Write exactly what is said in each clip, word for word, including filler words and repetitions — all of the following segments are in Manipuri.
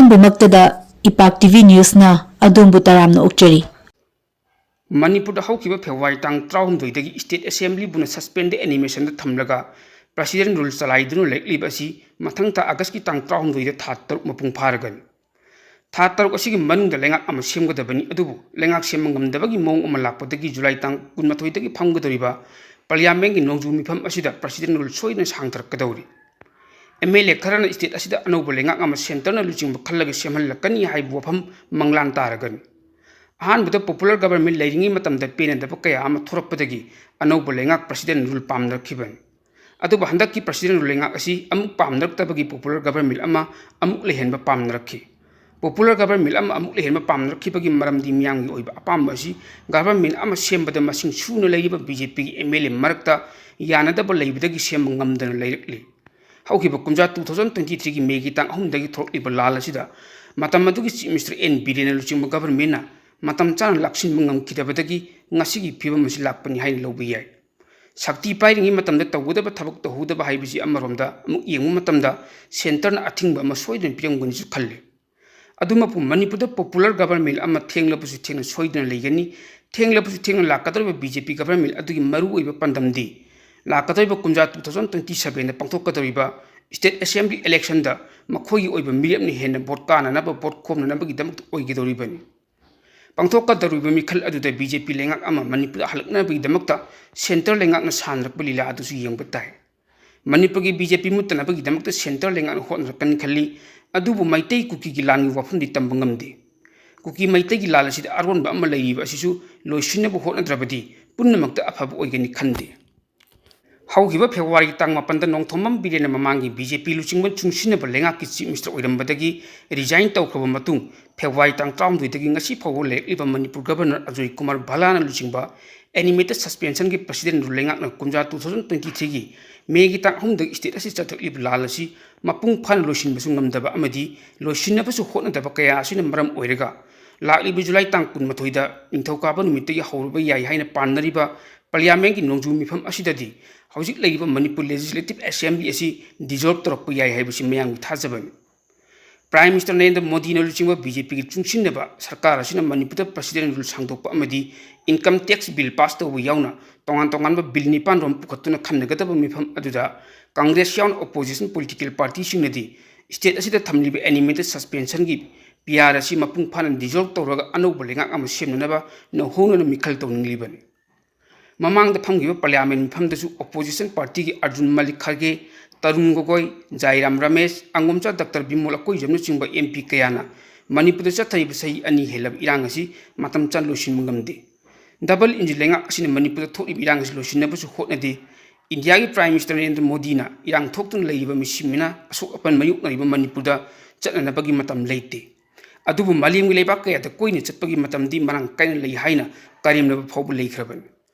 ꯑꯍꯥꯟꯕꯃꯛꯇꯗ ꯏꯄꯥꯛ ꯇꯤ ꯚꯤ ꯅ꯭ꯌꯨꯁꯅ ꯑꯗꯣꯝꯕꯨ ꯇꯔꯥꯝꯅ ꯑꯣꯛꯆꯔꯤ꯫ ꯃꯅꯤꯄꯨꯔꯗ ꯍꯧꯈꯤꯕ ꯐꯦꯕ꯭ꯔꯨꯋꯥꯔꯤ ꯇꯥꯡ ꯇꯔꯥꯍꯨꯝꯗꯣꯏꯗꯒꯤ state assemblyꯕꯨꯅ suspended animationꯗ ꯊꯝꯂꯒ president rule ꯆꯂꯥꯏꯗꯨꯅ ꯂꯩꯔꯛꯂꯤꯕ ꯑꯁꯤ ꯃꯊꯪ ꯊꯥ ꯑꯥꯒꯁꯀꯤ ꯇꯥꯡ ꯇꯔꯥꯍꯨꯝꯗꯣꯏꯗ ꯊꯥ ꯇꯔꯨꯛ ꯃꯄꯨꯡ ꯐꯥꯔꯒꯅꯤ꯫ ꯊꯥ ꯇꯔꯨꯛ ꯑꯁꯤꯒꯤ ꯃꯅꯨꯡꯗ ꯂꯩꯉꯥꯛ ꯑꯃ ꯁꯦꯝꯒꯗꯕꯅꯤ, ꯑꯗꯨꯕꯨ ꯂꯩꯉꯥꯛ ꯁꯦꯝꯕ ꯉꯝꯗꯕꯒꯤ ꯃꯑꯣꯡ ꯑꯃ ꯂꯥꯛꯄꯗꯒꯤ ꯖꯨꯂꯥꯏ ꯇꯥꯡ ꯀꯨꯟꯃꯥꯊꯣꯏꯗꯒꯤ ꯐꯝꯒꯗꯧꯔꯤꯕ parliamentꯀꯤ ꯅꯣꯡꯖꯨ ꯃꯤꯐꯝ ꯑꯁꯤꯗ president rule ꯁꯣꯏꯗꯅ ꯁꯥꯡꯊꯔꯛꯀꯗꯧꯔꯤ꯫ MLA ꯈꯔꯅ state ꯑꯁꯤꯗ ꯑꯅꯧꯕ ꯂꯩꯉꯥꯛ ꯑꯃ centreꯅ ꯂꯨꯆꯤꯡꯕ ꯈꯜꯂꯒ ꯁꯦꯝꯍꯜꯂꯛꯀꯅꯤ ꯍꯥꯏꯕ ꯋꯥꯐꯝ ꯃꯪꯂꯥꯟ ꯇꯥꯔꯒꯅꯤ꯫ ꯑꯍꯥꯟꯕꯗ popular government ꯂꯩꯔꯤꯉꯩ ꯃꯇꯝꯗ ꯄꯦꯟꯅꯗꯕ ꯀꯌꯥ ꯑꯃ ꯊꯣꯔꯛꯄꯗꯒꯤ ꯑꯅꯧꯕ ꯂꯩꯉꯥꯛ president rule ꯄꯥꯝꯅꯔꯛꯈꯤꯕꯅꯤ꯫ ꯑꯗꯨꯕꯨ ꯍꯟꯗꯛꯀꯤ president rule ꯂꯩꯉꯥꯛ ꯑꯁꯤ ꯑꯃꯨꯛ ꯄꯥꯝꯅꯔꯛꯇꯕꯒꯤ popular government ꯑꯃ ꯑꯃꯨꯛ ꯂꯩꯍꯟꯕ ꯄꯥꯝꯅꯔꯛꯈꯤ꯫ Popular government ꯑꯃ ꯑꯃꯨꯛ ꯂꯩꯍꯟꯕ ꯄꯥꯝꯅꯔꯛꯈꯤꯕꯒꯤ ꯃꯔꯝꯗꯤ ꯃꯤꯌꯥꯝꯒꯤ ꯑꯣꯏꯕ ꯑꯄꯥꯝꯕ ꯑꯁꯤ government ꯑꯃ ꯁꯦꯝꯕꯗ ꯃꯁꯤꯡ ꯁꯨꯅ ꯂꯩꯔꯤꯕ BJPꯒꯤ MLA ꯃꯔꯛꯇ ꯌꯥꯅꯗꯕ ꯂꯩꯕꯗꯒꯤ ꯁꯦꯝꯕ ꯉꯝꯗꯅ ꯂꯩꯔꯛꯂꯤ꯫ ꯍꯧꯈꯤꯕ ꯀꯨꯝꯖꯥ two thousand twenty threeꯒꯤ Mayꯒꯤ ꯇꯥꯡ ꯑꯍꯨꯝꯗꯒꯤ ꯊꯣꯛꯂꯛꯂꯤꯕ ꯂꯥꯜ ꯑꯁꯤꯗ ꯃꯇꯝ ꯑꯗꯨꯒꯤ Chief Minister N ꯕꯤꯔꯦꯟꯅ ꯂꯨꯆꯤꯡꯕ governmentꯅ ꯃꯇꯝ ꯆꯥꯅ ꯂꯥꯛꯁꯤꯟꯕ ꯉꯝꯈꯤꯗꯕꯗꯒꯤ ꯉꯁꯤꯒꯤ ꯐꯤꯕꯝ ꯑꯁꯤ ꯂꯥꯛꯄꯅꯤ ꯍꯥꯏꯅ ꯂꯧꯕ ꯌꯥꯏ꯫ ꯁꯛꯇꯤ ꯄꯥꯏꯔꯤꯉꯩ ꯃꯇꯝꯗ ꯇꯧꯒꯗꯕ ꯊꯕꯛ ꯇꯧꯍꯧꯗꯕ ꯍꯥꯏꯕꯁꯤ ꯑꯃꯔꯣꯝꯗ ꯑꯃꯨꯛ ꯌꯦꯡꯕ ꯃꯇꯝꯗ centreꯅ ꯑꯊꯤꯡꯕ ꯑꯃ ꯁꯣꯏꯗꯅ ꯄꯤꯔꯝꯒꯅꯤꯁꯨ ꯈꯜꯂꯤ꯫ ꯑꯗꯨꯃꯛꯄꯨ ꯃꯅꯤꯄꯨꯔꯗ popular government ꯑꯃ ꯊꯦꯡꯂꯕꯁꯨ ꯊꯦꯡꯅ ꯁꯣꯏꯗꯅ ꯂꯩꯒꯅꯤ꯫ ꯊꯦꯡꯂꯕꯁꯨ ꯊꯦꯡꯅ ꯂꯥꯛꯀꯗꯧꯔꯤꯕ BJP government ꯑꯗꯨꯒꯤ ꯃꯔꯨꯑꯣꯏꯕ ꯄꯥꯟꯗꯝꯗꯤ ꯂꯥꯛꯀꯗꯧꯔꯤꯕ ꯀꯨꯝꯖꯥ two thousand twenty sevenꯗ ꯄꯥꯡꯊꯣꯛꯀꯗꯧꯔꯤꯕ state assembly electionꯗ ꯃꯈꯣꯏꯒꯤ ꯑꯣꯏꯕ ꯃꯤꯔꯦꯞꯅ ꯍꯦꯟꯅ vote ꯀꯥꯅꯅꯕ vote ꯈꯣꯝꯅꯅꯕꯒꯤꯗꯃꯛꯇ ꯑꯣꯏꯒꯗꯧꯔꯤꯕꯅꯤ꯫ ꯄꯥꯡꯊꯣꯛꯀꯗꯧꯔꯤꯕ ꯃꯤꯈꯜ ꯑꯗꯨꯗ BJP ꯂꯩꯉꯥꯛ ꯑꯃ ꯃꯅꯤꯄꯨꯔꯗ ꯍꯜꯂꯛꯅꯕꯒꯤꯗꯃꯛꯇ centre ꯂꯩꯉꯥꯛꯅ ꯁꯥꯟꯅꯔꯛꯄ ꯂꯤꯂꯥ ꯑꯗꯨꯁꯨ ꯌꯦꯡꯕ ꯇꯥꯏ꯫ ꯃꯅꯤꯄꯨꯔꯒꯤ BJP ꯃꯨꯠꯇꯅꯕꯒꯤꯗꯃꯛꯇ centre ꯂꯩꯉꯥꯛꯅ ꯍꯣꯠꯅꯔꯛꯀꯅꯤ ꯈꯜꯂꯤ꯫ ꯑꯗꯨꯕꯨ ꯃꯩꯇꯩ ꯀꯨꯀꯤꯒꯤ ꯂꯥꯟꯒꯤ ꯋꯥꯐꯝꯗꯤ ꯇꯝꯕ ꯉꯝꯗꯦ꯫ ꯀꯨꯀꯤ ꯃꯩꯇꯩꯒꯤ ꯂꯥꯜ ꯑꯁꯤꯗ ꯑꯔꯣꯟꯕ ꯑꯃ ꯂꯩꯔꯤꯕ ꯑꯁꯤꯁꯨ ꯂꯣꯏꯁꯤꯟꯅꯕ ꯍꯣꯠꯅꯗ꯭ꯔꯕꯗꯤ ꯄꯨꯝꯅꯃꯛꯇ ꯑꯐꯕ ꯑꯣꯏꯒꯅꯤ ꯈꯟꯗꯦ꯫ ꯍꯧꯈꯤꯕ ꯐꯦꯕ꯭ꯔꯨꯋꯥꯔꯤꯒꯤ ꯇꯥꯡ ꯃꯥꯄꯟꯗ ꯅꯣꯡꯊꯣꯝꯕꯝ ꯕꯤꯔꯦꯟꯅ ꯃꯃꯥꯡꯒꯤ BJP ꯂꯨꯆꯤꯡꯕ ꯆꯨꯡꯁꯤꯟꯅꯕ ꯂꯩꯉꯥꯛꯀꯤ Chief Minister ꯑꯣꯏꯔꯝꯕꯗꯒꯤ resign ꯇꯧꯈ꯭ꯔꯕ ꯃꯇꯨꯡ, ꯐꯦꯕ꯭ꯔꯨꯋꯥꯔꯤ ꯇꯥꯡ ꯇꯔꯥꯍꯨꯝꯗꯣꯏꯗꯒꯤ ꯉꯁꯤ ꯐꯥꯎꯕ ꯂꯩꯔꯛꯂꯤꯕ ꯃꯅꯤꯄꯨꯔ Governor ꯑꯖꯣꯏ ꯀꯨꯃꯥꯔ ꯚꯜꯂꯥꯅ ꯂꯨꯆꯤꯡꯕ animated suspensionꯒꯤ president ꯔꯨꯜ ꯂꯩꯉꯥꯛꯅ ꯀꯨꯝꯖꯥ two thousand twenty threeꯒꯤ Mayꯒꯤ ꯇꯥꯡ ꯑꯍꯨꯝꯗꯒꯤ state ꯑꯁꯤ ꯆꯠꯊꯔꯛꯂꯤꯕ ꯂꯥꯜ ꯑꯁꯤ ꯃꯄꯨꯡ ꯐꯥꯅ ꯂꯣꯏꯁꯤꯟꯕꯁꯨ ꯉꯝꯗꯕ ꯑꯃꯗꯤ ꯂꯣꯏꯁꯤꯟꯅꯕꯁꯨ ꯍꯣꯠꯅꯗꯕ ꯀꯌꯥ ꯑꯁꯤꯅ ꯃꯔꯝ ꯑꯣꯏꯔꯒ, ꯂꯥꯛꯂꯤꯕ ꯖꯨꯂꯥꯏ ꯇꯥꯡ ꯀꯨꯟꯃꯥꯊꯣꯏꯗ ꯅꯤꯡꯊꯧꯀꯥꯕ ꯅꯨꯃꯤꯠꯇꯒꯤ ꯍꯧꯔꯨꯕ ꯌꯥꯏ ꯍꯥꯏꯅ ꯄꯥꯅꯔꯤꯕ parliamentꯀꯤ ꯅꯣꯡꯖꯨ ꯃꯤꯐꯝ ꯑꯁꯤꯗꯗꯤ ꯍꯧꯖꯤꯛ ꯂꯩꯔꯤꯕ ꯃꯅꯤꯄꯨꯔ Legislative Assembly ꯑꯁꯤ dissolve ꯇꯧꯔꯛꯄ ꯌꯥꯏ ꯍꯥꯏꯕꯁꯤ ꯃꯌꯥꯝꯒꯤ ꯊꯥꯖꯕꯅꯤ꯫ Prime Minister ꯅꯔꯦꯟꯗ꯭ꯔ ꯃꯣꯗꯤꯅ ꯂꯨꯆꯤꯡꯕ ꯕꯤ ꯖꯦ ꯄꯤꯒꯤ ꯆꯨꯡꯁꯤꯟꯅꯕ ꯁꯔꯀꯥꯔ ꯑꯁꯤꯅ ꯃꯅꯤꯄꯨꯔꯗ President Rule ꯁꯥꯡꯗꯣꯛꯄ ꯑꯃꯗꯤ Income Tax Bill pass ꯇꯧꯕ ꯌꯥꯎꯅ ꯇꯣꯉꯥꯟ ꯇꯣꯉꯥꯟꯕ Bill ꯅꯤꯄꯥꯟ ꯔꯣꯝ ꯄꯨꯈꯠꯇꯨꯅ ꯈꯟꯅꯒꯗꯕ ꯃꯤꯐꯝ ꯑꯗꯨꯗ Congress ꯌꯥꯎꯅ opposition political party ꯁꯤꯡꯅꯗꯤ state ꯑꯁꯤꯗ ꯊꯝꯂꯤꯕ animated suspension ꯒꯤ P R ꯑꯁꯤ ꯃꯄꯨꯡ ꯐꯥꯅ dissolve ꯇꯧꯔꯒ ꯑꯅꯧꯕ ꯂꯩꯉꯥꯛ ꯑꯃ ꯁꯦꯝꯅꯅꯕ ꯅꯧꯍꯧꯅꯅ ꯃꯤꯈꯜ ꯇꯧꯅꯤꯡꯂꯤꯕꯅꯤ꯫ ꯃꯃꯥꯡꯗ ꯐꯝꯈꯤꯕ Parliament ꯃꯤꯐꯝꯗꯁꯨ opposition party ꯒꯤ ꯑꯔꯖꯨꯟ ꯃꯜꯂꯤꯛ ꯈꯔꯒꯦ, ꯇꯔꯨꯟ ꯒꯣꯒꯣꯏ, ꯖꯥꯏꯔꯥꯝ ꯔꯃꯦꯁ, ꯑꯉꯣꯝꯆꯥ ꯗꯥꯛꯇꯔ ꯕꯤꯃꯣꯜ ꯑꯀꯣꯏꯖꯝꯅꯆꯤꯡꯕ M P ꯀꯌꯥꯅ ꯃꯅꯤꯄꯨꯔꯗ ꯆꯠꯊꯔꯤꯕ ꯆꯍꯤ ꯑꯅꯤ ꯍꯦꯜꯂꯕ ꯏꯔꯥꯡ ꯑꯁꯤ ꯃꯇꯝ ꯆꯥꯅ ꯂꯣꯏꯁꯤꯟꯕ ꯉꯝꯗꯦ꯫ Double engine ꯂꯩꯉꯥꯛ ꯑꯁꯤꯅ ꯃꯅꯤꯄꯨꯔꯗ ꯊꯣꯛꯂꯤꯕ ꯏꯔꯥꯡ ꯑꯁꯤ ꯂꯣꯏꯁꯤꯟꯅꯕꯁꯨ ꯍꯣꯠꯅꯗꯦ꯫ ꯏꯟꯗꯤꯌꯥꯒꯤ Prime Minister ꯅꯔꯦꯟꯗ꯭ꯔ ꯃꯣꯗꯤꯅ ꯏꯔꯥꯡ ꯊꯣꯛꯇꯨꯅ ꯂꯩꯔꯤꯕ ꯃꯤꯁꯤꯟꯕꯅ ꯑꯁꯣꯛ ꯑꯄꯟ ꯃꯥꯌꯣꯛꯅꯔꯤꯕ ꯃꯅꯤꯄꯨꯔꯗ ꯆꯠꯅꯅꯕꯒꯤ ꯃꯇꯝ ꯂꯩꯇꯦ꯫ ꯑꯗꯨꯕꯨ ꯃꯥꯂꯦꯝꯒꯤ ꯂꯩꯕꯥꯛ ꯀꯌꯥꯗ ꯀꯣꯏꯅ ꯆꯠꯄꯒꯤ ꯃꯇꯝꯗꯤ ꯃꯔꯥꯡ ꯀꯥꯏꯅ ꯂꯩ ꯍꯥꯏꯅ ꯀꯔꯦꯝꯅꯕ ꯐꯥꯎꯕ ꯂꯩꯈ꯭ꯔꯕꯅꯤ꯫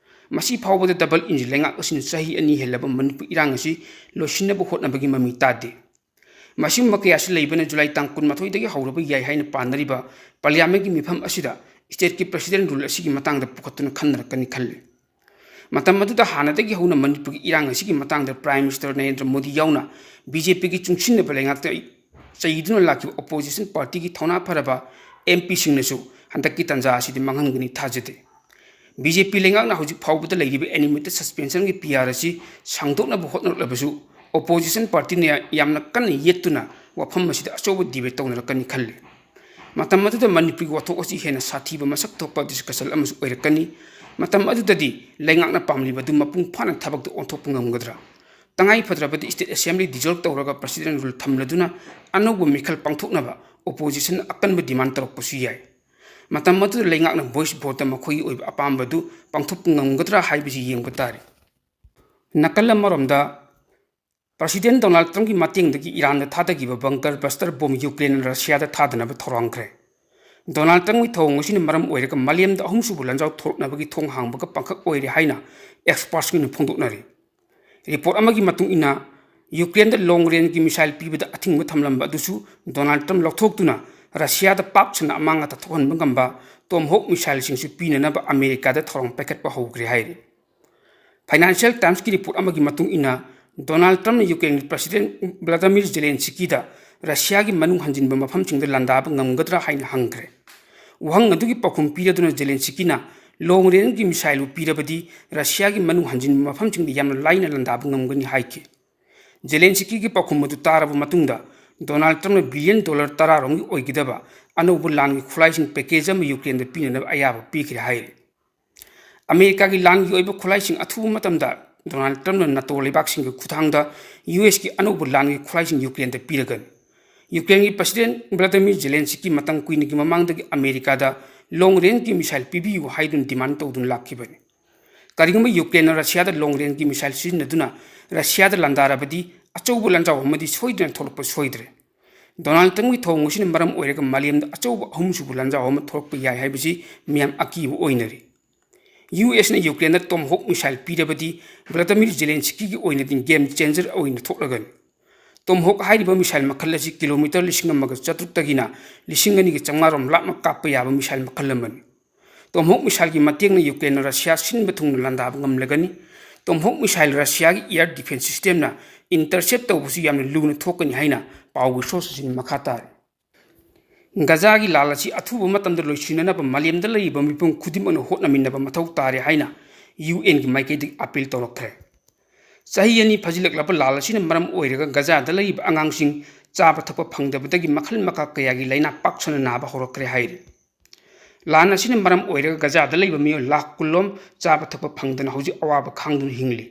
ꯃꯁꯤ ꯐꯥꯎꯕꯗ double engine ꯂꯩꯉꯥꯛ ꯑꯁꯤꯅ ꯆꯍꯤ ꯑꯅꯤ ꯍꯦꯜꯂꯕ ꯃꯅꯤꯄꯨꯔ ꯏꯔꯥꯡ ꯑꯁꯤ ꯂꯣꯏꯁꯤꯟꯅꯕ ꯍꯣꯠꯅꯕꯒꯤ ꯃꯃꯤ ꯇꯥꯗꯦ꯫ ꯃꯁꯤꯒꯨꯝꯕ ꯀꯌꯥꯁꯤ ꯂꯩꯕꯅ ꯖꯨꯂꯥꯏ ꯇꯥꯡ ꯀꯨꯟꯃꯥꯊꯣꯏꯗꯒꯤ ꯍꯧꯔꯕ ꯌꯥꯏ ꯍꯥꯏꯅ ꯄꯥꯅꯔꯤꯕ Parliament ꯀꯤ ꯃꯤꯐꯝ ꯑꯁꯤꯗ state ꯀꯤ President Rule ꯑꯁꯤꯒꯤ ꯃꯇꯥꯡꯗ ꯄꯨꯈꯠꯇꯨꯅ ꯈꯟꯅꯔꯛꯀꯅꯤ ꯈꯜꯂꯤ꯫ ꯃꯇꯝ ꯑꯗꯨꯗ ꯍꯥꯟꯅꯗꯒꯤ ꯍꯧꯅ ꯃꯅꯤꯄꯨꯔꯒꯤ ꯏꯔꯥꯡ ꯑꯁꯤꯒꯤ ꯃꯇꯥꯡꯗ Prime Minister ꯅꯔꯦꯟꯗ꯭ꯔ ꯃꯣꯗꯤ ꯌꯥꯎꯅ B J P ꯒꯤ ꯆꯨꯡꯁꯤꯟꯅꯕ ꯂꯩꯉꯥꯛꯇ ꯆꯩꯗꯨꯅ ꯂꯥꯛꯈꯤꯕ opposition party ꯒꯤ ꯊꯧꯅꯥ ꯐꯔꯕ M P ꯁꯤꯡꯅꯁꯨ ꯍꯟꯗꯛꯀꯤ ꯇꯥꯟꯖꯥ ꯑꯁꯤꯗꯤ ꯃꯥꯡꯍꯟꯒꯅꯤ ꯊꯥꯖꯗꯦ꯫ B J P ꯂꯩꯉꯥꯛꯅ ꯍꯧꯖꯤꯛ ꯐꯥꯎꯕꯗ ꯂꯩꯔꯤꯕ animated suspension ꯒꯤ P R ꯑꯁꯤ ꯁꯥꯡꯗꯣꯛꯅꯕ ꯍꯣꯠꯅꯔꯛꯂꯕꯁꯨ, opposition party ꯅ ꯌꯥꯝꯅ ꯀꯟꯅ ꯌꯦꯠꯇꯨꯅ ꯋꯥꯐꯝ ꯑꯁꯤꯗ ꯑꯆꯧꯕ debate ꯇꯧꯅꯔꯛꯀꯅꯤ ꯈꯜꯂꯤ꯫ ꯃꯇꯝ ꯑꯗꯨꯗ ꯃꯅꯤꯄꯨꯔꯒꯤ ꯋꯥꯊꯣꯛ ꯑꯁꯤ ꯍꯦꯟꯅ ꯁꯥꯊꯤꯕ ꯃꯁꯛ ꯊꯣꯛꯄ discussion ꯑꯃꯁꯨ ꯑꯣꯏꯔꯛꯀꯅꯤ꯫ ꯃꯇꯝ ꯑꯗꯨꯗꯗꯤ ꯂꯩꯉꯥꯛꯅ ꯄꯥꯝꯂꯤꯕꯗꯨ ꯃꯄꯨꯡ ꯐꯥꯅ ꯊꯕꯛꯇ ꯑꯣꯟꯊꯣꯛꯄ ꯉꯝꯒꯗ꯭ꯔꯥ? ꯇꯉꯥꯏ ꯐꯗ꯭ꯔꯕꯗꯤ state assembly dissolve ꯇꯧꯔꯒ President Rule ꯊꯝꯂꯗꯨꯅ ꯑꯅꯧꯕ ꯃꯤꯈꯜ ꯄꯥꯡꯊꯣꯛꯅꯕ opposition ꯅ ꯑꯀꯟꯕ demand ꯇꯧꯔꯛꯄꯁꯨ ꯌꯥꯏ꯫ ꯃꯇꯝ ꯑꯗꯨꯗ ꯂꯩꯉꯥꯛꯅ voice vote ꯇ ꯃꯈꯣꯏꯒꯤ ꯑꯣꯏꯕ ꯑꯄꯥꯝꯕꯗꯨ ꯄꯥꯡꯊꯣꯛꯄ ꯉꯝꯒꯗ꯭ꯔꯥ ꯍꯥꯏꯕꯁꯤ ꯌꯦꯡꯕ ꯇꯥꯔꯤ꯫ ꯅꯥꯀꯜ ꯑꯃꯔꯣꯝꯗ, President Donald Trump ꯀꯤ ꯃꯇꯦꯡꯗꯒꯤ ꯏꯔꯥꯟꯗ ꯊꯥꯗꯈꯤꯕ bunker buster bomb Ukraine ꯅ Russia ꯗ ꯊꯥꯗꯅꯕ ꯊꯧꯔꯥꯡꯈ꯭ꯔꯦ꯫ Donald Trump ꯀꯤ ꯊꯧꯑꯣꯡ ꯑꯁꯤꯅ ꯃꯔꯝ ꯑꯣꯏꯔꯒ ꯃꯥꯂꯦꯝꯗ ꯑꯍꯨꯝꯁꯨꯕ ꯂꯥꯟꯖꯥꯎ ꯊꯣꯔꯛꯅꯕꯒꯤ ꯊꯣꯡ ꯍꯥꯡꯕꯒ ꯄꯥꯡꯈꯛ ꯑꯣꯏꯔꯦ ꯍꯥꯏꯅ experts ꯁꯤꯡꯅ ꯐꯣꯡꯗꯣꯛꯅꯔꯤ꯫ Report ꯑꯃꯒꯤ ꯃꯇꯨꯡ ꯏꯟꯅ, Ukraine ꯗ long range ꯀꯤ missile ꯄꯤꯕꯗ ꯑꯊꯤꯡꯕ ꯊꯝꯂꯝꯕ ꯑꯗꯨꯁꯨ Donald Trump ꯂꯧꯊꯣꯛꯇꯨꯅ Russia ꯗ ꯄꯥꯛ ꯁꯟꯅ ꯑꯃꯥꯡ ꯑꯇꯥ ꯊꯣꯛꯍꯟꯕ ꯉꯝꯕ Tomahawk missile ꯁꯤꯡꯁꯨ ꯄꯤꯅꯅꯕ America ꯗ ꯊꯧꯔꯥꯡ ꯄꯥꯏꯈꯠꯄ ꯍꯧꯈ꯭ꯔꯦ ꯍꯥꯏꯔꯤ꯫ Financial Times ꯀꯤ report ꯑꯃꯒꯤ ꯃꯇꯨꯡ ꯏꯟꯅ, Donald Trump ꯅ Ukraine ꯒꯤ President Volodymyr Zelensky ꯗ ꯔꯁꯤꯌꯥꯒꯤ ꯃꯅꯨꯡ ꯍꯟꯖꯤꯟꯕ ꯃꯐꯝꯁꯤꯡꯗ ꯂꯥꯟꯗꯥꯕ ꯉꯝꯒꯗ꯭ꯔꯥ ꯍꯥꯏꯅ ꯍꯪꯈ꯭ꯔꯦ꯫ ꯋꯥꯍꯪ ꯑꯗꯨꯒꯤ ꯄꯥꯎꯈꯨꯝ ꯄꯤꯔꯗꯨꯅ ꯖꯦꯂꯦꯟꯁꯤꯀꯤꯅ ꯂꯣꯡ ꯔꯦꯟꯖꯀꯤ ꯃꯤꯁꯥꯏꯜꯕꯨ ꯄꯤꯔꯕꯗꯤ ꯔꯁꯤꯌꯥꯒꯤ ꯃꯅꯨꯡ ꯍꯟꯖꯤꯟꯕ ꯃꯐꯝꯁꯤꯡꯗ ꯌꯥꯝꯅ ꯂꯥꯏꯅ ꯂꯥꯟꯗꯥꯕ ꯉꯝꯒꯅꯤ ꯍꯥꯏꯈꯤ꯫ ꯖꯦꯂꯦꯟꯁꯤꯀꯤꯒꯤ ꯄꯥꯎꯈꯨꯝ ꯑꯗꯨ ꯇꯥꯔꯕ ꯃꯇꯨꯡꯗ ꯗꯣꯅꯥꯜꯗ ꯇ꯭ꯔꯝꯞꯅ ꯕꯤꯂꯤꯌꯟ ꯗꯣꯂꯔ ꯇꯔꯥ ꯔꯣꯝꯒꯤ ꯑꯣꯏꯒꯗꯕ ꯑꯅꯧꯕ ꯂꯥꯟꯒꯤ ꯈꯨꯠꯂꯥꯏꯁꯤꯡ ꯄꯦꯀꯦꯖ ꯑꯃ ꯌꯨꯀ꯭ꯔꯦꯟꯗ ꯄꯤꯅꯅꯕ ꯑꯌꯥꯕ ꯄꯤꯈ꯭ꯔꯦ ꯍꯥꯏꯔꯤ꯫ ꯑꯃꯦꯔꯤꯀꯥꯒꯤ ꯂꯥꯟꯒꯤ ꯑꯣꯏꯕ ꯈꯨꯠꯂꯥꯏꯁꯤꯡ ꯑꯊꯨꯕ ꯃꯇꯝꯗ ꯗꯣꯅꯥꯜꯗ ꯇ꯭ꯔꯝꯞꯅ ꯅꯥꯇꯣ ꯂꯩꯕꯥꯛꯁꯤꯡꯒꯤ ꯈꯨꯠꯊꯥꯡꯗ ꯌꯨ ꯑꯦꯁꯀꯤ ꯑꯅꯧꯕ ꯂꯥꯟꯒꯤ ꯈꯨꯠꯂꯥꯏꯁꯤꯡ ꯌꯨꯀ꯭ꯔꯦꯟꯗ ꯄꯤꯔꯒꯅꯤ꯫ ꯌꯨꯀ꯭ꯔꯦꯟꯒꯤ ꯄ꯭ꯔꯁꯤꯗꯦꯟ ꯚ꯭ꯂꯥꯗꯤꯃꯤꯔ ꯖꯦꯂꯦꯟꯁꯤꯀꯤ ꯃꯇꯝ ꯀꯨꯏꯅꯒꯤ ꯃꯃꯥꯡꯗꯒꯤ ꯑꯃꯦꯔꯤꯀꯥꯗ ꯂꯣꯡ ꯔꯦꯟꯖꯀꯤ ꯃꯤꯁꯥꯏꯜ ꯄꯤꯕꯤꯌꯨ ꯍꯥꯏꯗꯨꯅ ꯗꯤꯃꯥꯟ ꯇꯧꯗꯨꯅ ꯂꯥꯛꯈꯤꯕꯅꯤ꯫ ꯀꯔꯤꯒꯨꯝꯕ ꯌꯨꯀ꯭ꯔꯦꯟꯅ ꯔꯁꯤꯌꯥꯗ ꯂꯣꯡ ꯔꯦꯟꯖꯀꯤ ꯃꯤꯁꯥꯏꯜ ꯁꯤꯖꯤꯟꯅꯗꯨꯅ ꯔꯁꯤꯌꯥꯗ ꯂꯥꯟꯗꯥꯔꯕꯗꯤ ꯑꯆꯧꯕ ꯂꯥꯟꯖꯥꯎ ꯑꯃꯗꯤ ꯁꯣꯏꯗꯅ ꯊꯣꯛꯂꯛꯄ ꯁꯣꯏꯗ꯭ꯔꯦ꯫ ꯗꯣꯅꯥꯜꯗ ꯇ꯭ꯔꯝꯞꯀꯤ ꯊꯧꯑꯣꯡ ꯑꯁꯤꯅ ꯃꯔꯝ ꯑꯣꯏꯔꯒ ꯃꯥꯂꯦꯝꯗ ꯑꯆꯧꯕ ꯑꯍꯨꯝꯁꯨꯕ ꯂꯥꯟꯖꯥꯎ ꯑꯃ ꯊꯣꯛꯂꯛꯄ ꯌꯥꯏ ꯍꯥꯏꯕꯁꯤ ꯃꯤꯌꯥꯝ ꯑꯀꯤꯕ ꯑꯣꯏꯅꯔꯤ꯫ ꯌꯨ ꯑꯦꯁꯅ ꯌꯨꯀ꯭ꯔꯦꯟꯗ ꯇꯣꯝꯍꯣꯛ ꯃꯤꯁꯥꯏꯜ ꯄꯤꯔꯕꯗꯤ ꯚ꯭ꯂꯥꯗꯤꯃꯤꯔ ꯖꯦꯂꯦꯟꯁꯤꯀꯤꯒꯤ ꯑꯣꯏꯅꯗꯤ ꯒꯦꯝ ꯆꯦꯟꯖꯔ ꯑꯣꯏꯅ ꯊꯣꯛꯂꯒꯅꯤ꯫ ꯇꯣꯝꯍꯣꯛ ꯍꯥꯏꯔꯤꯕ ꯃꯤꯁꯥꯏꯜ ꯃꯈꯜ ꯑꯁꯤ ꯀꯤꯂꯣꯃꯤꯇꯔ ꯂꯤꯁꯤꯡ ꯑꯃꯒ ꯆꯥꯇ꯭ꯔꯨꯛꯇꯒꯤꯅ ꯂꯤꯁꯤꯡ ꯑꯅꯤꯒ ꯆꯥꯝꯃꯉꯥ ꯔꯣꯝ ꯂꯥꯞꯅ ꯀꯥꯞꯄ ꯌꯥꯕ ꯃꯤꯁꯥꯏꯜ ꯃꯈꯜ ꯑꯃꯅꯤ꯫ ꯇꯣꯝꯍꯣꯛ ꯃꯤꯁꯥꯏꯜꯒꯤ ꯃꯇꯦꯡꯅ ꯌꯨꯀ꯭ꯔꯦꯟꯅ ꯔꯁꯤꯌꯥ ꯁꯤꯟꯕ ꯊꯨꯡꯅ ꯂꯥꯟꯗꯥꯕ ꯉꯝꯂꯒꯅꯤ꯫ ꯇꯣꯝꯍꯣꯛ ꯃꯤꯁꯥꯏꯜ ꯔꯁꯤꯌꯥꯒꯤ ꯏꯌꯥꯔ ꯗꯤꯐꯦꯟꯁ ꯁꯤꯁꯇꯦꯝꯅ ꯏꯟꯇꯔꯁꯦꯞ ꯇꯧꯕꯁꯨ ꯌꯥꯝꯅ ꯂꯨꯅ ꯊꯣꯛꯀꯅꯤ ꯍꯥꯏꯅ ꯄꯥꯎꯒꯤ ꯁꯣꯔꯁꯁꯤꯡꯅ ꯃꯈꯥ ꯇꯥꯔꯤ꯫ ꯒꯖꯥꯒꯤ ꯂꯥꯜ ꯑꯁꯤ ꯑꯊꯨꯕ ꯃꯇꯝꯗ ꯂꯣꯏꯁꯤꯟꯅꯅꯕ ꯃꯥꯂꯦꯝꯗ ꯂꯩꯔꯤꯕ ꯃꯤꯄꯨꯝ ꯈꯨꯗꯤꯡꯃꯛꯅ ꯍꯣꯠꯅꯃꯤꯟꯅꯕ ꯃꯊꯧ ꯇꯥꯔꯦ ꯍꯥꯏꯅ ꯌꯨ ꯑꯦꯟꯒꯤ ꯃꯥꯏꯀꯩꯗꯒꯤ ꯑꯄꯤꯜ ꯇꯧꯔꯛꯈ꯭ꯔꯦ꯫ ꯆꯍꯤ ꯑꯅꯤ ꯐꯥꯖꯤꯜꯂꯛꯂꯕ ꯂꯥꯜ ꯑꯁꯤꯅ ꯃꯔꯝ ꯑꯣꯏꯔꯒ ꯒꯖꯥꯗ ꯂꯩꯔꯤꯕ ꯑꯉꯥꯡꯁꯤꯡ ꯆꯥꯕ ꯊꯛꯄ ꯐꯪꯗꯕꯗꯒꯤ ꯃꯈꯜ ꯃꯀꯥ ꯀꯌꯥꯒꯤ ꯂꯥꯏꯅꯥ ꯄꯥꯛ ꯁꯟꯅ ꯅꯥꯕ ꯍꯧꯔꯛꯈ꯭ꯔꯦ ꯍꯥꯏꯔꯤ꯫ ꯂꯥꯟ ꯑꯁꯤꯅ ꯃꯔꯝ ꯑꯣꯏꯔꯒ ꯒꯖꯥꯗ ꯂꯩꯕ ꯃꯤꯑꯣꯏ ꯂꯥꯈ ꯀꯨꯟ ꯂꯣꯝ ꯆꯥꯕ ꯊꯛꯄ ꯐꯪꯗꯅ ꯍꯧꯖꯤꯛ ꯑꯋꯥꯕ ꯈꯥꯡꯗꯨꯅ ꯍꯤꯡꯂꯤ꯫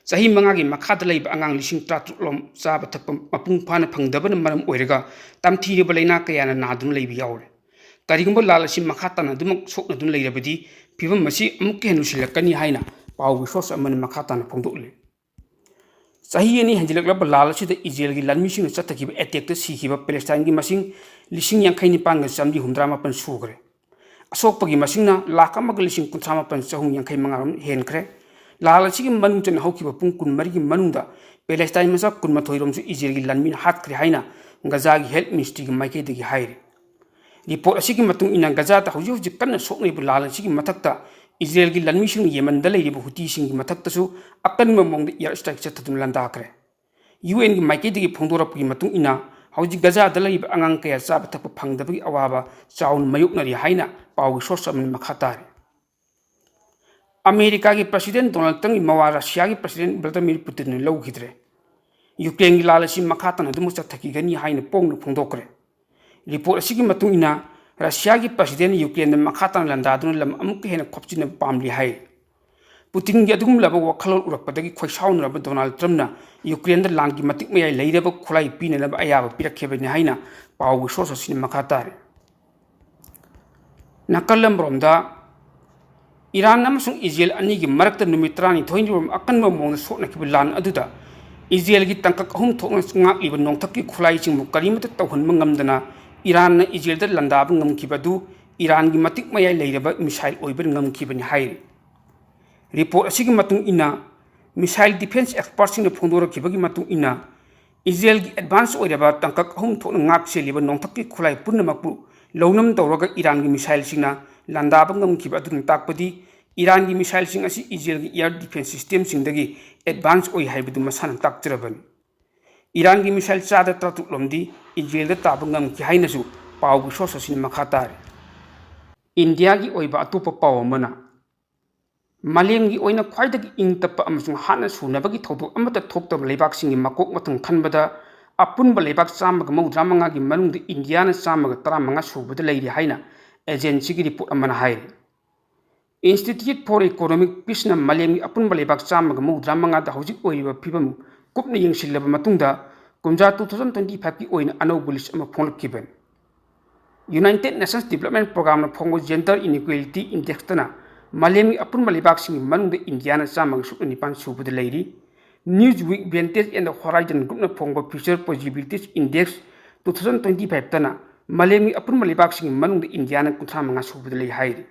ꯆꯍꯤ ꯃꯉꯥꯒꯤ ꯃꯈꯥꯗ ꯂꯩꯕ ꯑꯉꯥꯡ ꯂꯤꯁꯤꯡ ꯇꯔꯥꯇꯔꯨꯛ ꯂꯣꯝ ꯆꯥꯕ ꯊꯛꯄ ꯃꯄꯨꯡ ꯐꯥꯅ ꯐꯪꯗꯕꯅ ꯃꯔꯝ ꯑꯣꯏꯔꯒ ꯇꯝꯊꯤꯔꯕ ꯂꯥꯏꯅꯥ ꯀꯌꯥꯅ ꯅꯥꯗꯨꯅ ꯂꯩꯕ ꯌꯥꯎꯔꯦ꯫ ꯀꯔꯤꯒꯨꯝꯕ ꯂꯥꯜ ꯑꯁꯤ ꯃꯈꯥ ꯇꯥꯅ ꯑꯗꯨꯃꯛ ꯁꯣꯛꯅꯗꯨꯅ ꯂꯩꯔꯕꯗꯤ ꯐꯤꯕꯝ ꯑꯁꯤ ꯑꯃꯨꯛꯀ ꯍꯦꯟꯅ ꯂꯨꯁꯤꯜꯂꯛꯀꯅꯤ ꯍꯥꯏꯅ ꯄꯥꯎꯒꯤ ꯁꯣꯔꯁ ꯑꯃꯅ ꯃꯈꯥ ꯇꯥꯅ ꯐꯣꯡꯗꯣꯛꯂꯤ꯫ ꯆꯍꯤ ꯑꯅꯤ ꯍꯦꯟꯖꯤꯜꯂꯛꯂꯕ ꯂꯥꯜ ꯑꯁꯤꯗ ꯏꯖꯔꯦꯜꯒꯤ ꯂꯥꯟꯃꯤꯁꯤꯡꯅ ꯆꯠꯊꯈꯤꯕ ꯑꯦꯇꯦꯛꯇ ꯁꯤꯈꯤꯕ ꯄꯦꯂꯦꯁꯇꯥꯏꯟꯒꯤ ꯃꯁꯤꯡ ꯂꯤꯁꯤꯡ ꯌꯥꯡꯈꯩ ꯅꯤꯄꯥꯟꯒ ꯆꯥꯝꯃꯔꯤ ꯍꯨꯝꯗ꯭ꯔꯥ ꯃꯥꯄꯟ ꯁꯨꯈ꯭ꯔꯦ꯫ ꯑꯁꯣꯛꯄꯒꯤ ꯃꯁꯤꯡꯅ ꯂꯥꯈ ꯑꯃꯒ ꯂꯤꯁꯤꯡ ꯀꯨꯟꯊ꯭ꯔꯥ ꯃꯥꯄꯟ ꯆꯍꯨꯝ ꯌꯥꯡꯈꯩ ꯃꯉꯥ ꯔꯣꯝ ꯍꯦꯟꯈ꯭ꯔꯦ꯫ ꯂꯥꯜ ꯑꯁꯤꯒꯤ ꯃꯅꯨꯡ ꯆꯟꯅ ꯍꯧꯈꯤꯕ ꯄꯨꯡ ꯀꯨꯟꯃꯔꯤꯒꯤ ꯃꯅꯨꯡꯗ ꯄꯦꯂꯦꯁꯇꯥꯏꯟ ꯃꯆꯥ ꯀꯨꯟꯃꯥꯊꯣꯏ ꯔꯣꯝꯁꯨ ꯏꯖꯔꯦꯜꯒꯤ ꯂꯥꯟꯃꯤꯅ ꯍꯥꯠꯈ꯭ꯔꯦ ꯍꯥꯏꯅ ꯒꯖꯥꯒꯤ ꯍꯦꯜꯊ ꯃꯤꯅꯤꯁꯇ꯭ꯔꯤꯒꯤ ꯃꯥꯏꯀꯩꯗꯒꯤ ꯍꯥꯏꯔꯤ꯫ ꯔꯤꯄꯣꯔꯠ ꯑꯁꯤꯒꯤ ꯃꯇꯨꯡ ꯏꯟꯅ ꯒꯖꯥꯗ ꯍꯧꯖꯤꯛ ꯍꯧꯖꯤꯛ ꯀꯟꯅ ꯁꯣꯛꯅꯔꯤꯕ ꯂꯥꯜ ꯑꯁꯤꯒꯤ ꯃꯊꯛꯇ ꯏꯖꯔꯦꯜꯒꯤ ꯂꯥꯟꯃꯤꯁꯤꯡꯅ ꯌꯦꯃꯟꯗ ꯂꯩꯔꯤꯕ ꯍꯨꯇꯤꯁꯤꯡꯒꯤ ꯃꯊꯛꯇꯁꯨ ꯑꯀꯟꯕ ꯃꯑꯣꯡꯗ ꯏꯌꯥꯔ ꯁ꯭ꯇ꯭ꯔꯥꯏꯛ ꯆꯠꯊꯗꯨꯅ ꯂꯥꯟꯗꯥꯈ꯭ꯔꯦ꯫ ꯌꯨ ꯑꯦꯟꯒꯤ ꯃꯥꯏꯀꯩꯗꯒꯤ ꯐꯣꯡꯗꯣꯔꯛꯄꯒꯤ ꯃꯇꯨꯡ ꯏꯟꯅ ꯍꯧꯖꯤꯛ ꯒꯖꯥꯗ ꯂꯩꯔꯤꯕ ꯑꯉꯥꯡ ꯀꯌꯥ ꯆꯥꯕ ꯊꯛꯄ ꯐꯪꯗꯕꯒꯤ ꯑꯋꯥꯕ ꯆꯥꯎꯅ ꯃꯥꯌꯣꯛꯅꯔꯤ ꯍꯥꯏꯅ ꯄꯥꯎꯒꯤ source ꯑꯃꯅ ꯃꯈꯥ ꯇꯥꯔꯤ꯫ ꯑꯃꯦꯔꯤꯀꯥꯒꯤ President Donald Trumpꯀꯤ ꯃꯋꯥ ꯔꯁꯤꯌꯥꯒꯤ President Vladimir Putinꯅ ꯂꯧꯈꯤꯗ꯭ꯔꯦ꯫ ꯌꯨꯀ꯭ꯔꯦꯟꯒꯤ ꯂꯥꯟ ꯑꯁꯤ ꯃꯈꯥ ꯇꯥꯅ ꯑꯗꯨꯃꯛ ꯆꯠꯊꯈꯤꯒꯅꯤ ꯍꯥꯏꯅ ꯄꯣꯡꯅ ꯐꯣꯡꯗꯣꯛꯈ꯭ꯔꯦ꯫ Report ꯑꯁꯤꯒꯤ ꯃꯇꯨꯡ ꯏꯟꯅ, ꯔꯁꯤꯌꯥꯒꯤ Presidentꯅ ꯌꯨꯀ꯭ꯔꯦꯟꯗ ꯃꯈꯥ ꯇꯥꯅ ꯂꯥꯟꯗꯥꯗꯨꯅ ꯂꯝ ꯑꯃꯨꯛꯀ ꯍꯦꯟꯅ ꯈꯣꯞꯆꯤꯟꯅꯕ ꯄꯥꯝꯂꯤ ꯍꯥꯏ꯫ ꯄꯨꯇꯤꯟꯒꯤ ꯑꯗꯨꯒꯨꯝꯂꯕ ꯋꯥꯈꯜꯂꯣꯟ ꯎꯔꯛꯄꯗꯒꯤ ꯈꯣꯏꯁꯥꯎꯅꯔꯕ ꯗꯣꯅꯥꯜꯗ ꯇ꯭ꯔꯝꯞꯅ ꯌꯨꯀ꯭ꯔꯦꯟꯗ ꯂꯥꯟꯒꯤ ꯃꯇꯤꯛ ꯃꯌꯥꯏ ꯂꯩꯔꯕ ꯈꯨꯠꯂꯥꯏ ꯄꯤꯅꯅꯕ ꯑꯌꯥꯕ ꯄꯤꯔꯛꯈꯤꯕꯅꯤ ꯍꯥꯏꯅ ꯄꯥꯎꯒꯤ source ꯑꯁꯤꯅ ꯃꯈꯥ ꯇꯥꯔꯤ꯫ ꯅꯥꯀꯜ ꯑꯃꯔꯣꯝꯗ, ꯏꯔꯥꯟ ꯑꯃꯁꯨꯡ ꯏꯖꯔꯦꯜ ꯑꯅꯤꯒꯤ ꯃꯔꯛꯇ ꯅꯨꯃꯤꯠ ꯇꯔꯥꯅꯤꯊꯣꯏꯅꯤ ꯔꯣꯝ ꯑꯀꯟꯕ ꯃꯑꯣꯡꯗ ꯁꯣꯛꯅꯈꯤꯕ ꯂꯥꯟ ꯑꯗꯨꯗ ꯏꯖꯔꯦꯜꯒꯤ ꯇꯥꯡꯀꯛ ꯑꯍꯨꯝ ꯊꯣꯛꯅ ꯉꯥꯛꯂꯤꯕ ꯅꯣꯡꯊꯛꯀꯤ ꯈꯨꯠꯂꯥꯏꯁꯤꯡꯕꯨ ꯀꯔꯤꯃꯠꯇ ꯇꯧꯍꯟꯕ ꯉꯝꯗꯅ ꯏꯔꯥꯟꯅ ꯏꯖꯔꯦꯜꯗ ꯂꯥꯟꯗꯥꯕ ꯉꯝꯈꯤꯕ ꯑꯗꯨ ꯏꯔꯥꯟꯒꯤ ꯃꯇꯤꯛ ꯃꯌꯥꯏ ꯂꯩꯔꯕ missile ꯑꯣꯏꯕ ꯉꯝꯈꯤꯕꯅꯤ ꯍꯥꯏꯔꯤ꯫ Report ꯑꯁꯤꯒꯤ ꯃꯇꯨꯡ ꯏꯟꯅ, missile defense expertꯁꯤꯡꯅ ꯐꯣꯡꯗꯣꯔꯛꯈꯤꯕꯒꯤ ꯃꯇꯨꯡ ꯏꯟꯅ, ꯏꯖꯔꯦꯜꯒꯤ advance ꯑꯣꯏꯔꯕ ꯇꯥꯡꯀꯛ ꯑꯍꯨꯝ ꯊꯣꯛꯅ ꯉꯥꯛ ꯁꯦꯜꯂꯤꯕ ꯅꯣꯡꯊꯛꯀꯤ ꯈꯨꯠꯂꯥꯏ ꯄꯨꯝꯅꯃꯛꯄꯨ ꯂꯧꯅꯝ ꯇꯧꯔꯒ ꯏꯔꯥꯟꯒꯤ missileꯁꯤꯡꯅ ꯂꯥꯟꯗꯥꯕ ꯉꯝꯈꯤꯕ ꯑꯗꯨꯅ ꯇꯥꯛꯄꯗꯤ ꯏꯔꯥꯟꯒꯤ missileꯁꯤꯡ ꯑꯁꯤ ꯏꯖꯔꯦꯜꯒꯤ air defense systemꯁꯤꯡꯗꯒꯤ advance ꯑꯣꯏ ꯍꯥꯏꯕꯗꯨ ꯃꯁꯥꯅ ꯇꯥꯛꯆꯔꯕꯅꯤ꯫ ꯏꯔꯥꯟꯒꯤ missile ꯆꯥꯗ ꯇꯔꯥꯇꯔꯨꯛ ꯂꯣꯝꯗꯤ ꯏꯖꯔꯦꯜꯗ ꯇꯥꯕ ꯉꯝꯈꯤ ꯍꯥꯏꯅꯁꯨ ꯄꯥꯎꯒꯤ source ꯑꯁꯤꯅ ꯃꯈꯥ ꯇꯥꯔꯤ꯫ ꯏꯟꯗꯤꯌꯥꯒꯤ ꯑꯣꯏꯕ ꯑꯇꯣꯞꯄ ꯄꯥꯎ ꯑꯃꯅ, ꯃꯥꯂꯦꯝꯒꯤ ꯑꯣꯏꯅ ꯈ꯭ꯋꯥꯏꯗꯒꯤ ꯏꯪ ꯇꯞꯄ ꯑꯃꯁꯨꯡ ꯍꯥꯠꯅ ꯁꯨꯅꯕꯒꯤ ꯊꯧꯗꯣꯛ ꯑꯃꯠꯇ ꯊꯣꯛꯇꯕ ꯂꯩꯕꯥꯛꯁꯤꯡꯒꯤ ꯃꯀꯣꯛ ꯃꯊꯨꯝ ꯈꯟꯕꯗ ꯑꯄꯨꯟꯕ ꯂꯩꯕꯥꯛ ꯆꯥꯝꯃꯒ ꯃꯧꯗ꯭ꯔꯥ ꯃꯉꯥꯒꯤ ꯃꯅꯨꯡꯗ ꯏꯟꯗꯤꯌꯥꯅ ꯆꯥꯝꯃꯒ ꯇꯔꯥꯃꯉꯥ ꯁꯨꯕꯗ ꯂꯩꯔꯤ ꯍꯥꯏꯅ agencyꯒꯤ report ꯑꯃꯅ ꯍꯥꯏꯔꯤ꯫ Institute for Economic Peaceꯅ ꯃꯥꯂꯦꯝꯒꯤ ꯑꯄꯨꯟꯕ ꯂꯩꯕꯥꯛ ꯆꯥꯝꯃꯒ ꯃꯧꯗ꯭ꯔꯥ ꯃꯉꯥꯗ ꯍꯧꯖꯤꯛ ꯑꯣꯏꯔꯤꯕ ꯐꯤꯕꯝ ꯀꯨꯞꯅ ꯌꯦꯡꯁꯤꯜꯂꯕ ꯃꯇꯨꯡꯗ ꯀꯨꯝꯖꯥ two thousand twenty fiveꯀꯤ ꯑꯣꯏꯅ ꯑꯅꯧꯕ list ꯑꯃ ꯐꯣꯡꯂꯛꯈꯤꯕꯅꯤ꯫ United Nations Development Programꯅ ꯐꯣꯡꯕ Gender Inequality Indexꯇꯅ ꯃꯥꯂꯦꯝꯒꯤ ꯑꯄꯨꯟꯕ ꯂꯩꯕꯥꯛꯁꯤꯡꯒꯤ ꯃꯅꯨꯡꯗ ꯏꯟꯗꯤꯌꯥꯅ ꯆꯥꯝꯃꯒ ꯁꯨꯞꯅ ꯅꯤꯄꯥꯟ ꯁꯨꯕꯗ ꯂꯩꯔꯤ꯫ Newsweek, Vantage and Horizon Groupꯅ ꯐꯣꯡꯕ Future Possibilities Index two thousand twenty fiveꯇꯅ ꯃꯥꯂꯦꯝꯒꯤ ꯑꯄꯨꯟꯕ ꯂꯩꯕꯥꯛꯁꯤꯡꯒꯤ ꯃꯅꯨꯡꯗ ꯏꯟꯗꯤꯌꯥꯅ ꯀꯨꯟꯊ꯭ꯔꯥ ꯃꯉꯥ ꯁꯨꯕꯗ ꯂꯩ ꯍꯥꯏꯔꯤ꯫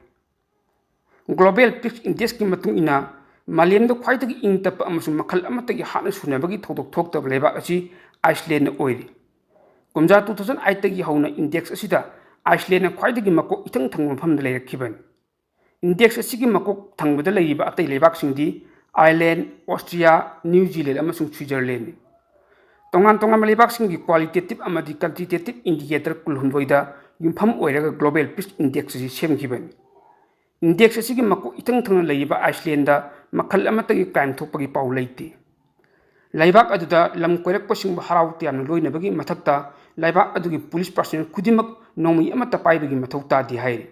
Global Peace Indexꯀꯤ ꯃꯇꯨꯡ ꯏꯟꯅ, ꯃꯥꯂꯦꯝꯗ ꯈ꯭ꯋꯥꯏꯗꯒꯤ ꯏꯪ ꯇꯞꯄ ꯑꯃꯁꯨꯡ ꯃꯈꯜ ꯑꯃꯠꯇꯒꯤ ꯍꯥꯠꯅ ꯁꯨꯅꯕꯒꯤ ꯊꯧꯗꯣꯛ ꯊꯣꯛꯇꯕ ꯂꯩꯕꯥꯛ ꯑꯁꯤ Icelandꯅ ꯑꯣꯏꯔꯤ꯫ ꯀꯨꯝꯖꯥ two thousand eightꯇꯒꯤ ꯍꯧꯅ index ꯑꯁꯤꯗ Icelandꯅ ꯈ꯭ꯋꯥꯏꯗꯒꯤ ꯃꯀꯣꯛ ꯏꯊꯪ ꯊꯪꯕ ꯃꯐꯝꯗ ꯂꯩꯔꯛꯈꯤꯕꯅꯤ꯫ Index ꯑꯁꯤꯒꯤ ꯃꯀꯣꯛ ꯊꯪꯕꯗ ꯂꯩꯔꯤꯕ ꯑꯇꯩ ꯂꯩꯕꯥꯛꯁꯤꯡꯗꯤ Ireland, Austria, New Zealand ꯑꯃꯁꯨꯡ Switzerlandꯅꯤ꯫ ꯇꯣꯉꯥꯟ ꯇꯣꯉꯥꯟꯕ ꯂꯩꯕꯥꯛꯁꯤꯡꯒꯤ qualitative ꯑꯃꯗꯤ quantitative indicator ꯀꯨꯟꯍꯨꯝꯗꯣꯏꯗ ꯌꯨꯝꯐꯝ ꯑꯣꯏꯔꯒ Global Peace Index ꯑꯁꯤ ꯁꯦꯝꯈꯤꯕꯅꯤ꯫ Index ꯑꯁꯤꯒꯤ ꯃꯀꯣꯛ ꯏꯊꯪ ꯊꯪꯅ ꯂꯩꯔꯤꯕ Iceland ꯗ ꯃꯈꯜ ꯑꯃꯠꯇꯒꯤ crime ꯊꯣꯛꯄꯒꯤ ꯄꯥꯎ ꯂꯩꯇꯦ꯫ ꯂꯩꯕꯥꯛ ꯑꯗꯨꯗ ꯂꯝ ꯀꯣꯏꯔꯛꯄꯁꯤꯡꯕꯨ ꯍꯔꯥꯎ ꯇꯌꯥꯝꯅ ꯂꯣꯏꯅꯕꯒꯤ ꯃꯊꯛꯇ, ꯂꯩꯕꯥꯛ ꯑꯗꯨꯒꯤ police personnel ꯈꯨꯗꯤꯡꯃꯛ ꯅꯣꯡꯃꯩ ꯑꯃꯠꯇ ꯄꯥꯏꯕꯒꯤ ꯃꯊꯧ ꯇꯥꯗꯦ ꯍꯥꯏꯔꯤ꯫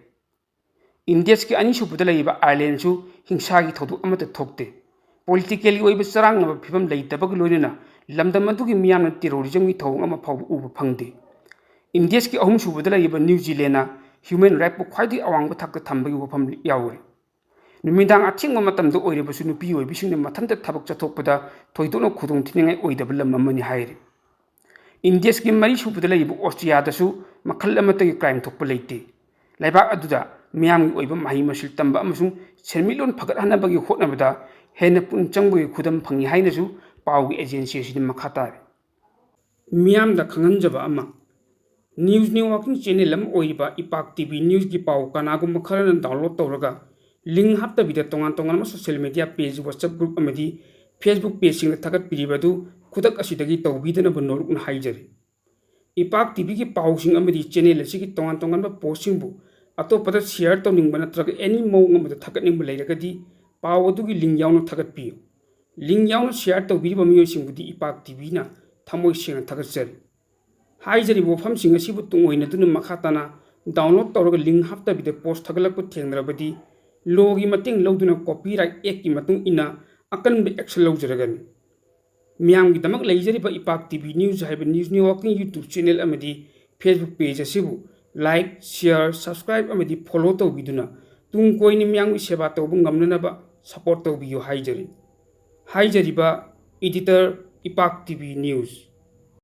Index ꯀꯤ ꯑꯅꯤꯁꯨꯕꯗ ꯂꯩꯔꯤꯕ Ireland ꯁꯨ ꯍꯤꯡꯁꯥꯒꯤ ꯊꯧꯗꯣꯛ ꯑꯃꯠꯇ ꯊꯣꯛꯇꯦ꯫ Political ꯒꯤ ꯑꯣꯏꯕ ꯆꯔꯥꯡꯅꯕ ꯐꯤꯕꯝ ꯂꯩꯇꯕꯒ ꯂꯣꯏꯅꯅ ꯂꯝꯗꯝ ꯑꯗꯨꯒꯤ ꯃꯤꯌꯥꯝꯅ terrorism ꯒꯤ ꯊꯧꯑꯣꯡ ꯑꯃ ꯐꯥꯎꯕ ꯎꯕ ꯐꯪꯗꯦ꯫ Index ꯀꯤ ꯑꯍꯨꯝꯁꯨꯕꯗ ꯂꯩꯔꯤꯕ New Zealand ꯅ human right ꯄꯨ ꯈ꯭ꯋꯥꯏꯗꯒꯤ ꯑꯋꯥꯡꯕ ꯊꯥꯛꯇ ꯊꯝꯕꯒꯤ ꯋꯥꯐꯝ ꯌꯥꯎꯔꯤ꯫ ꯅꯨꯃꯤꯗꯥꯡ ꯑꯊꯦꯡꯕ ꯃꯇꯝꯗ ꯑꯣꯏꯔꯕꯁꯨ ꯅꯨꯄꯤ ꯑꯣꯏꯕꯤꯁꯤꯡꯅ ꯃꯊꯟꯇ ꯊꯕꯛ ꯆꯠꯊꯣꯛꯄꯗ ꯊꯣꯏꯗꯣꯛꯅ ꯈꯨꯗꯣꯡꯊꯤꯅꯤꯡꯉꯥꯏ ꯑꯣꯏꯗꯕ ꯂꯝ ꯑꯃꯅꯤ ꯍꯥꯏꯔꯤ꯫ Index ꯀꯤ ꯃꯔꯤꯁꯨꯕꯗ ꯂꯩꯔꯤꯕ Austria ꯗꯁꯨ ꯃꯈꯜ ꯑꯃꯠꯇꯒꯤ crime ꯊꯣꯛꯄ ꯂꯩꯇꯦ꯫ ꯂꯩꯕꯥꯛ ꯑꯗꯨꯗ ꯃꯤꯌꯥꯝꯒꯤ ꯑꯣꯏꯕ ꯃꯍꯩ ꯃꯁꯤꯡ ꯇꯝꯕ ꯑꯃꯁꯨꯡ ꯁꯦꯟꯃꯤꯠꯂꯣꯟ ꯐꯒꯠꯍꯟꯅꯕꯒꯤ ꯍꯣꯠꯅꯕꯗ ꯍꯦꯟꯅ ꯄꯨꯛꯅꯤꯡ ꯆꯪꯕꯒꯤ ꯈꯨꯗꯝ ꯐꯪꯏ ꯍꯥꯏꯅꯁꯨ ꯄꯥꯎꯒꯤ agency ꯑꯁꯤꯅ ꯃꯈꯥ ꯇꯥꯔꯤ꯫ ꯃꯤꯌꯥꯝꯗ ꯈꯪꯍꯟꯖꯕ ꯑꯃ, news networking channel ꯑꯃ ꯑꯣꯏꯔꯤꯕ ꯏꯄꯥꯛ T V News ꯀꯤ ꯄꯥꯎ ꯀꯅꯥꯒꯨꯝꯕ ꯈꯔꯅ download ꯇꯧꯔꯒ link ꯍꯥꯞꯇꯕꯤꯗ ꯇꯣꯉꯥꯟ ꯇꯣꯉꯥꯟꯕ social media page, WhatsApp group ꯑꯃꯗꯤ Facebook page ꯁꯤꯡꯗ ꯊꯥꯒꯠꯄꯤꯔꯤꯕ ꯑꯗꯨ ꯈꯨꯗꯛ ꯑꯁꯤꯗꯒꯤ ꯇꯧꯕꯤꯗꯅꯕ ꯅꯣꯂꯨꯛꯅ ꯍꯥꯏꯖꯔꯤ꯫ ꯏꯄꯥꯛ T V ꯒꯤ ꯄꯥꯎꯁꯤꯡ ꯑꯃꯗꯤ channel ꯑꯁꯤꯒꯤ ꯇꯣꯉꯥꯟ ꯇꯣꯉꯥꯟꯕ post ꯁꯤꯡꯕꯨ ꯑꯇꯣꯞꯄꯗ share ꯇꯧꯅꯤꯡꯕ ꯅꯠꯇ꯭ꯔꯒ any ꯃꯑꯣꯡ ꯑꯃꯗ ꯊꯥꯒꯠꯅꯤꯡꯕ ꯂꯩꯔꯒꯗꯤ ꯄꯥꯎ ꯑꯗꯨꯒꯤ link ꯌꯥꯎꯅ ꯊꯥꯒꯠꯄꯤꯌꯨ꯫ Link ꯌꯥꯎꯅ share ꯇꯧꯕꯤꯔꯤꯕ ꯃꯤꯑꯣꯏꯁꯤꯡꯕꯨꯗꯤ ꯏꯄꯥꯛ T V ꯅ ꯊꯃꯣꯏ ꯁꯦꯡꯅ ꯊꯥꯒꯠꯆꯔꯤ꯫ ꯍꯥꯏꯖꯔꯤꯕ ꯋꯥꯐꯝꯁꯤꯡ ꯑꯁꯤꯕꯨ ꯇꯨꯡ ꯑꯣꯏꯅꯗꯨꯅ ꯃꯈꯥ ꯇꯥꯅ download ꯇꯧꯔꯒ link ꯍꯥꯞꯇꯕꯤꯗ post ꯊꯥꯒꯠꯂꯛꯄ ꯊꯦꯡꯅꯔꯕꯗꯤ law ꯒꯤ ꯃꯇꯦꯡ ꯂꯧꯗꯨꯅ copyright act ꯀꯤ ꯃꯇꯨꯡ ꯏꯟꯅ ꯑꯀꯟꯕ action ꯂꯧꯖꯔꯒꯅꯤ꯫ ꯃꯤꯌꯥꯝꯒꯤꯗꯃꯛ ꯂꯩꯖꯔꯤꯕ ꯏꯄꯥꯛ T V News ꯍꯥꯏꯕ news networking YouTube channel ꯑꯃꯗꯤ Facebook page ꯑꯁꯤꯕꯨ like, share, subscribe ꯑꯃꯗꯤ follow ꯇꯧꯕꯤꯗꯨꯅ ꯇꯨꯡ ꯀꯣꯏꯅ ꯃꯤꯌꯥꯝꯒꯤ ꯁꯦꯕꯥ ꯇꯧꯕ ꯉꯝꯅꯅꯕ support ꯇꯧꯕꯤꯌꯨ ꯍꯥꯏꯖꯔꯤ꯫ ꯍꯥꯏꯖꯔꯤꯕ editor, ꯏꯄꯥꯛ T V News꯫